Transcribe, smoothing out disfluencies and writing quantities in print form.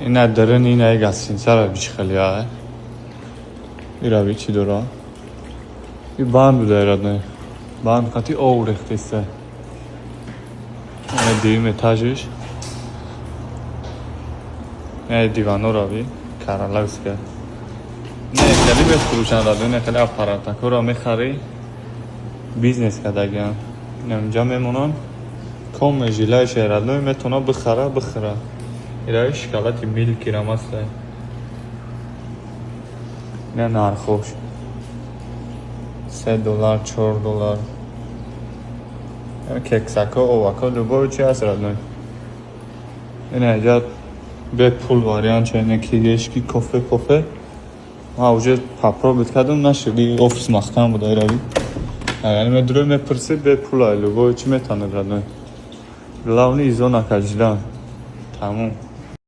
Ина дарани ина гостиницара бичи хеле а. Ира бичи дора. И банд буда, родной. Банд қати ов рехтеста. Ина дуюм этажиш. Не диванора би королевская. Не хеле мефурӯшанд, родной, не хеле аппаратакоро мехарӣ. Бизнес кардагиам. Инҷа мемонанд. Коме жилаеше, родной, метавона бихара, бихӯра. Ираи шоколади Милкирам аста. Ина нархош. 3 доллар, 4 доллар. Кексако, овако, любой чи ҳаст, родной. Ина инҷа бепул вариант чайна кирешки, кофе, кофе. Ма уже попробовать кардам, нашид. Офис маҳкам буда ирави. Яъне медурӯй, мепурсӣ, бепула, любой чи метавонад, родной. Главный изо накажидан. Тамом.